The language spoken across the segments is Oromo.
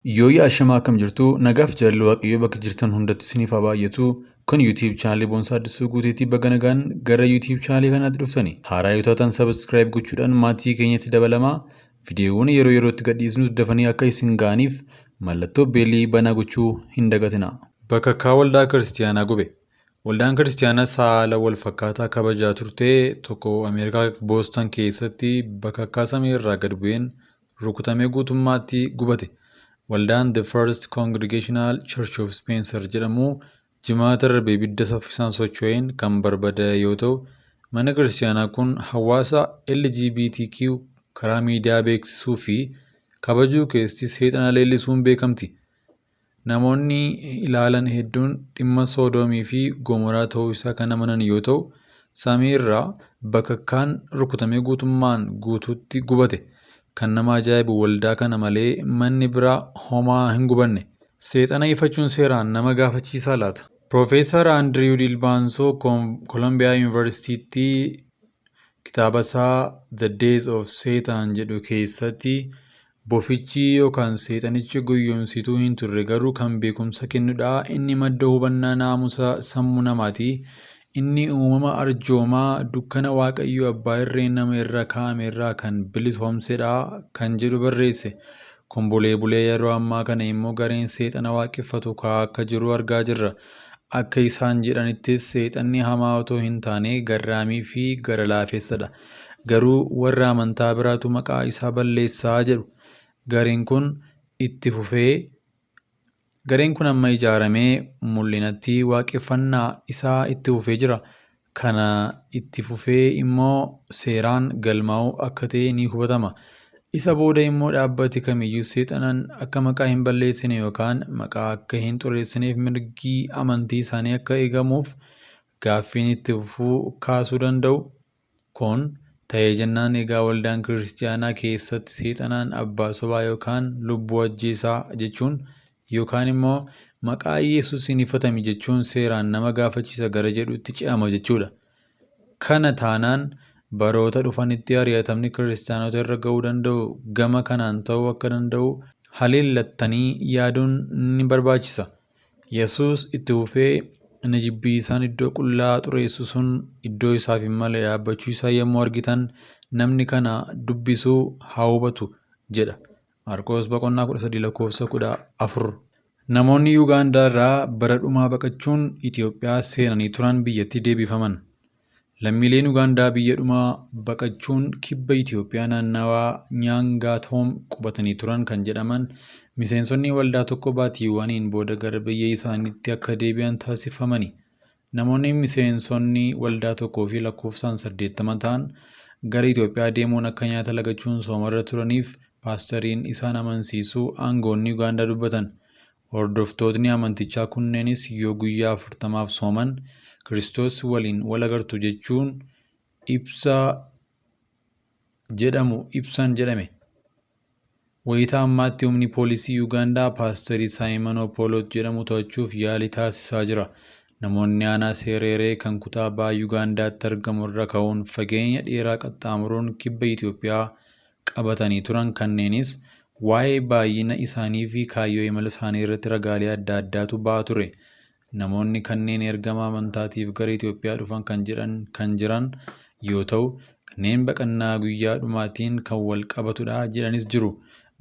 Yooyyaa ashamaa, akkam jirtu? Nagaaf jaalalli Waaqayyoo bakka jirtan hundatti isiniif haa baay'atu. Kun YouTube chaanalii Boonsaa Addisuu Guuteetii. Baga nagaan gara YouTube chaanalii kanaatti dhuftani. Haaraa yoo taatan subscribe gochuudhaan maatii keenyatti dabalamaa. Viidiyoowwan yeroo yerootti gadhiisnus dafanii akka isin ga'aniif mallattoo beelii banaa gochuu hin dagatina. Bakakkaa waldaa kiristiyaanaa gube. Waldaan kiristiyaanaa saala wal fakkaataa kabajaa turte tokko Ameerikaa Booston keessatti bakakkaa samii irraa gad bu'een rukutamee guutummaatti gubate. Waldaan The First Congregational Church of Spencer jedhamu Jimaata darbe ibidda saffisaan socho'een kan barbadaa'e yoo ta'u, mana kiristiyaanaa kun hawaasa LGBTQ karaa miidiyaa beeksisuu fi kabajuu keessatti seexana leellisuun beekamti. Namoonni ilaalan hedduun dhimma Soodoomii fi Gomoraa ta'uu isaa kan amanan yoo ta'u, samii irraa bakakkaan rukutamee guutummaan guutuutti gubate. Kan nama ajaa'ibu waldaa kana malee manni biraa homaa hin gubanne. Seexana ifachuun seeraan nama gaafachiisaa laata? Piroofeesar Andiriw Dilbaansoo Kolombiyaa Yuunivarsiitiitti kitaaba isaa The Death of Satan jedhu keessatti, bofichi yookaan seexanichi gowwoomsituu hin turre, garuu kan beekumsa kennudha. Inni madda hubannaa naamusa sammuu namaati. Inni uumama arjoomaa dukkana Waaqayyo abbaa irree nama irra kaa'ame irraa kan bilisoomsedha kan jedhu barreesse. Kun bulee bulee yeroo ammaa kana immoo gareen seexana waaqeffatu ka'aa akka jiru argaa jirra. Akka isaan jedhanittis seexanni hamaa otoo hin taane garraamii fi gara laafessadha. Garuu warra amantaa biraatu maqaa isaa balleessaa jedhu. Gareen kun itti fufee Gareen kun amma ijaaramee mul'inatti waaqeffannaa isaa itti fufee jira. Kana itti fufee immoo seeraan galmaa'uu akka ta'e ni hubatama. Isa booda immoo dhaabbati kamiyyuu seexanaan akka maqaa hin balleessine yookaan maqaa akka hin xureessineef mirgi amantii isaanii akka eegamuuf gaaffiin itti fufuu kaasuu danda'u. Kun ta'ee jennaan egaa waldaan kiristiyaanaa keessatti seexanaan abbaa sobaa yookaan lubbuu ajjeesaa jechuun yookaan immoo maqaa Yesuusiin ifatami jechuun seeraan nama gaafachiisa gara jedhutti ce'ama jechuudha. Kana taanaan baroota dhufanitti ari'atamni kiristiyaanota irra ga'uu danda'u gama kanaan ta'uu akka danda'u haleellattanii yaaduun ni barbaachisa. Yesuus itti fufee, inni jibbiisaan iddoo qullaa xureessu sun iddoo isaaf hin malle dhaabbachuu isaa yommuu argitan, namni kana dubbisu haa hubatu jedha. Maarqos boqonnaa 13 lakkoofsa 14. Namoonni Yuugaandaa irraa bara dhumaa baqachuun Itoophiyaa seenanii turan biyyatti deebifaman. Lammiileen Ugaandaa biyya dhumaa baqachuun kibba Itoophiyaa naannawaa Nyaangaatoom qubatanii turan kan jedhaman miseensonni waldaa tokko baatiiwwaniin booda gara biyya isaaniitti akka deebi'an taasifamani. Namoonni miseensonni waldaa tokkoo fi lakkoofsaan 80 ta'an gara Itoophiyaa deemuun akka nyaata lagachuun soomarra turaniif paastariin isaan amansiisuu aangoonni Ugaandaa dubbatan. Hordoftootni amantichaa kunneenis yoo guyyaa 40f sooman Kiristoos waliin wal agartu jechuun ibsa jedhamu ibsan jedhame. Wayita ammaatti humni poolisii Yuugaandaa paastarii Saayimon Opooloot jedhamu to'achuuf yaalii taasisaa jira. Namoonni aanaa Seereeree kan kutaa baha Yuugaandaatti argamu irra ka'uun fageenya dheeraa qaxxaamuruun kibba Itoophiyaa qabatanii turan kanneenis waa'ee baay'ina isaanii fi kaayyoo imala isaanii irratti ragaalee adda addaatu ba'aa ture. Namoonni kanneen ergama amantaatiif gara Itoophiyaa dhufan kan jedhan kan jiran yoo ta'u, kanneen baqannaa guyyaa dhumaatiin kan wal qabatudha jedhanis jiru.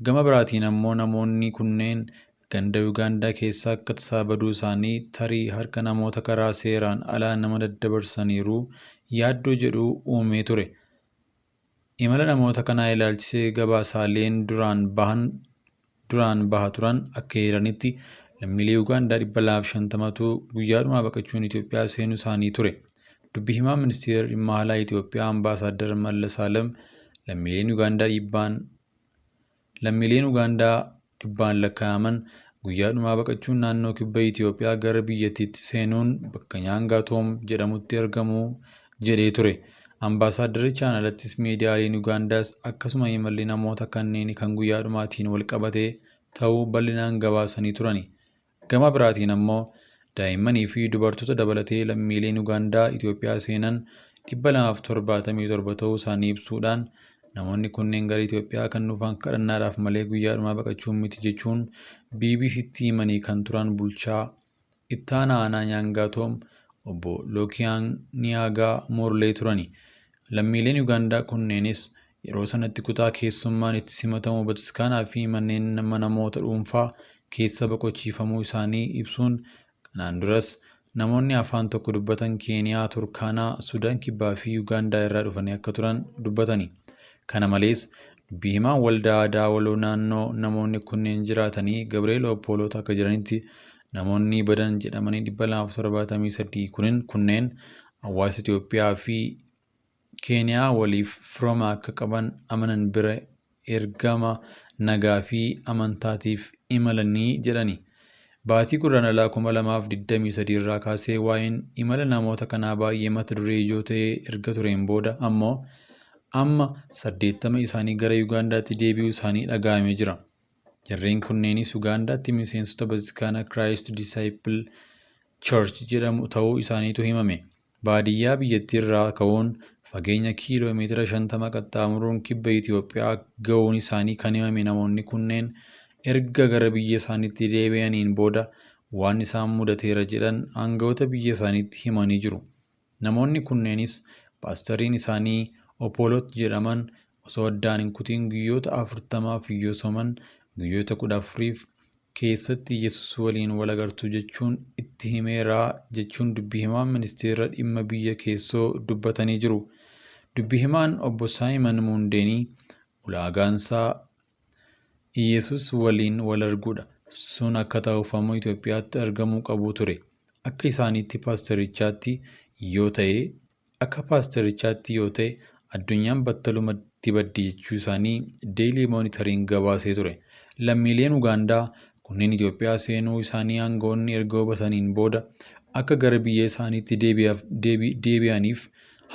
Gama biraatiin ammoo namoonni kunneen ganda Yugaandaa keessaa akka tasaa baduu isaanii tarii harka namoota karaa seeraan alaa nama daddabarsaniiru yaaddoo jedhu uumee ture. Imala namoota kanaa ilaalchisee gabaasaaleen duraan baha turan akka eeranitti, lammiilee Ugaandaa 250tu guyyaadhumaa baqachuun Itoophiyaa seenuu isaanii ture. Dubbi himaan Ministeera Dhimma Alaa Itoophiyaa Ambaasaaddar Mallas Alem lammiileen Ugaandaa dhibbaan lakkaa'aman guyyaadhumaa baqachuun naannoo kibba Itoophiyaa gara biyyattiitti seenuun bakka Nyaangaatoom jedhamutti argamu jedhee ture. Ambaasaaddarichaan alattis miidiyaaleen Ugaandaas akkasuma imalli namoota kanneenii kan guyyaa dhumaatiin wal qabate ta'uu bal'inaan gabaasanii turani. Gama biraatiin ammoo daa'immanii fi dubartoota dabalatee lammiileen Ugaandaa Itoophiyaa seenan 277 ta'uu isaanii ibsuudhaan Namoonni kunneen gara Itoophiyaa kan dhufan kadhannaadhaaf malee guyyaadhumaa baqachuun miti jechuun BBCtti himanii kan turan bulchaa ittaanaa aanaa Nyaangaatoom obbo Lookiyaan Niyaagaa Moorlee turani. Lammiileen Ugaandaa kunneenis yeroo sanatti kutaa keessummaan itti simatamu bataskaanaa fi manneen namoota dhuunfaa keessa boqochiifamuu isaanii ibsuun kanaan duras namoonni afaan tokko dubbatan Keeniyaa, Turkaanaa, Sudaan Kibbaa fi Ugaandaa irraa dhufanii akka turan dubbatani. Kana malees dubbii himaan waldaa aadaa waloo naannoo namoonni kunneen jiraatanii Gabri'eel Oppooloot akka jiranitti namoonni badan jedhamanii 273 kunneen hawaasa Itoophiyaa fi Keeniyaa waliif firooma akka qaban amanan bira ergama nagaa fi amantaatiif imalanii jedhani. Baatii Guraandhalaa 2023 irraa kaasee waa'een imala namoota kanaa baay'ee mata duree ijoo ta'ee erga tureen booda ammoo amma 80 isaanii gara Ugaandaatti deebi'uu isaanii dhaga'amee jira. Jarreen kunneenis Ugaandaatti miseensota bataskaana Christ Disciple Church jedhamu ta'uu isaaniitu himame. Baadiyyaa biyyattii irraa ka'uun fageenya kiiloo meetira 50 qaxxaamuruun kibba Itoophiyaa ga'uun isaanii kan himame namoonni kunneen erga gara biyya isaaniitti deebi'aniin booda waan isaan mudateera jedhan aangawoota biyya isaaniitti himanii jiru. Namoonni kunneenis paastariin isaanii Opoolot jedhaman osoo addaan hin kutiin guyyoota 40f yoo sooman guyyoota 14f keessatti Yesus waliin wal agartu jechuun itti himeera jechuun dubbi himaan ministeera dhimma biyya keessoo dubbatanii jiru. Dubbi himaan obbo Saayimon Muundeenii ulaagaansaa Iyesus waliin wal arguudha. Sun akka ta'uuf ammoo Itoophiyaatti argamuu qabu ture. Akka isaaniitti paasterichaatti yoo ta'e akka paasterichaatti yoo ta'e addunyaan battalumatti baddi jechuu isaanii Daily Monitoring gabaasee ture. Lammiileen Ugaandaa kunneen Itoophiyaa seenuu isaanii aangawoonni erga hubataniin booda akka gara biyya isaaniitti deebi'aniif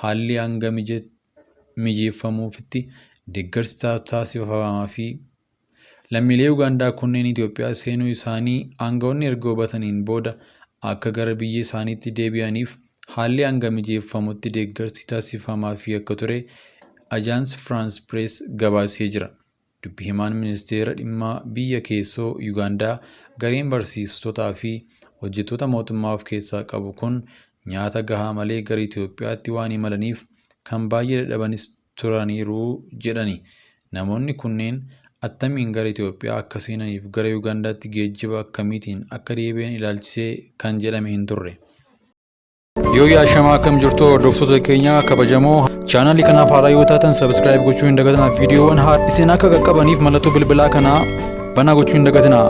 haalli hanga mijeeffamuufitti deeggarsi taasifamaafii. Lammiilee Ugaandaa kunneen Itoophiyaa seenuu isaanii aangawoonni erga hubataniin booda akka gara biyya isaaniitti deebi'aniif haalli hanga mijeeffamutti deeggarsi taasifamaafii akka ture Ajaans Firaans Pirees gabaasee jira. Dubbi himaan ministeera dhimma biyya keessoo Ugaandaa gareen barsiistotaa fi hojjettoota mootummaa of keessaa qabu kun nyaata gahaa malee gara Itoophiyaatti waan imalaniif kan baay'ee dadhabanis turaniiru jedhani. Namoonni kunneen attamiin gara Itoophiyaa akka seenaniif gara Ugaandaatti geejjiba akkamiitiin akka deebi'an ilaalchisee kan jedhame hin turre. Yoo yaashamaa akkam jirtu hordoftoota keenya kabajamoo, chaanaalii kanaaf haaraa yoo taatan subscribe gochuu hin dagatinaa. Viidiyoowwan haaraa isin akka qaqqabaniif mallattoo bilbilaa kanaa banaa gochuu hin dagatinaa.